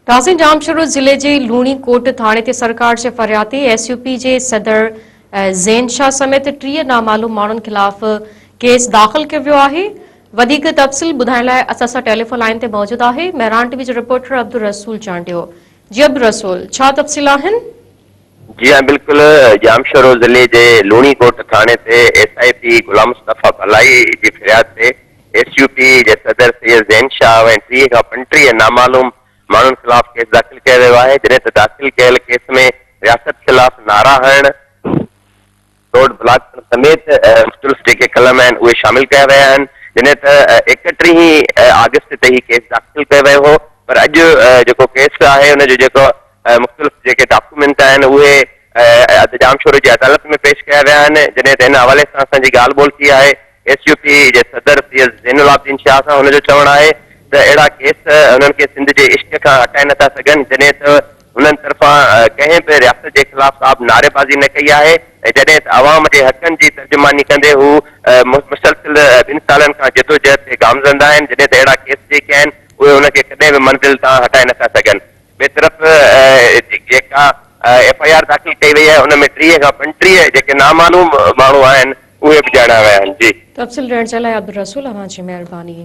ناظرين ڄامشورو ضلعي جي لوڻي ڪوٽ ٿاڻي تي سرڪار جي فرياد تي ايس يو پي جي صدر زين شاهه سميت 30 نامعلوم ماڻهن خلاف ڪيس داخل ڪيو ويو آهي وڌيڪ تفصيل ٻڌائڻ لاء اسان سان ٽيليفون لائين تي موجود آهي مهراڻ ٽي وي جو رپورٽر عبدالرسول چانڊيو جي عبدالرسول ڇا تفصيل آهن؟ جي ها بلڪل ڄامشورو ضلعي جي لوڻي ڪوٽ ٿاڻي تي S I P Ghulam Mustafa Bhalai جي فرياد تي ايس يو پي جي صدر سيد زين شاهه ۽ 30 کان 35 نامعلوم ماڻهن خلاف ڪيس داخل ڪيو ويو آهي جڏهن ته داخل ڪيل ڪيس ۾ رياست خلاف نعرا هڻڻ، روڊ بلاڪ ڪرڻ سميت مختلف جيڪي قلم آهن اهي شامل ڪيا ويا آهن جڏهن ته ايڪٽيهين آگسٽ تي هي ڪيس داخل ڪيو ويو هو پر اڄ جيڪو ڪيس آهي ان جو جيڪو مختلف جيڪي ڊاڪومينٽ آهن اهي ڄامشوري جي عدالت ۾ پيش ڪيا ويا آهن جڏهن ته ان حوالي سان اسان جي ڳالهه ٻولهه ٿي آهي ايس يو پي جي صدر سيد زين العابدين شاهه سان هن جو چوڻ آهي ته اهڙا ڪيس هنن کي سنڌ جي عشق کان هٽائي نٿا سگهن جڏهن ته هنن طرفان ڪنهن به رياست جي خلاف ڪا به نعريبازي نه ڪئي آهي ۽ جڏهن ته عوام جي حقن جي ترجماني ڪندي هو مسلسل ٻن سالن کان جدوجهد تي گامزن آهن جڏهن ته اهڙا ڪيس جيڪي آهن اهي هن کي ڪڏهن به منزل تان هٽائي نٿا سگهن. ٻئي طرف جيڪا ايف I R داخل ڪئي وئي آهي ان ۾ 30 کان 35 جيڪي نامعلوم ماڻهو آهن اهي به ڄاڻايا ويا آهن جي. تفصيل ڏيڻ جي لاء عبدالرسول اوهان جي مهرباني.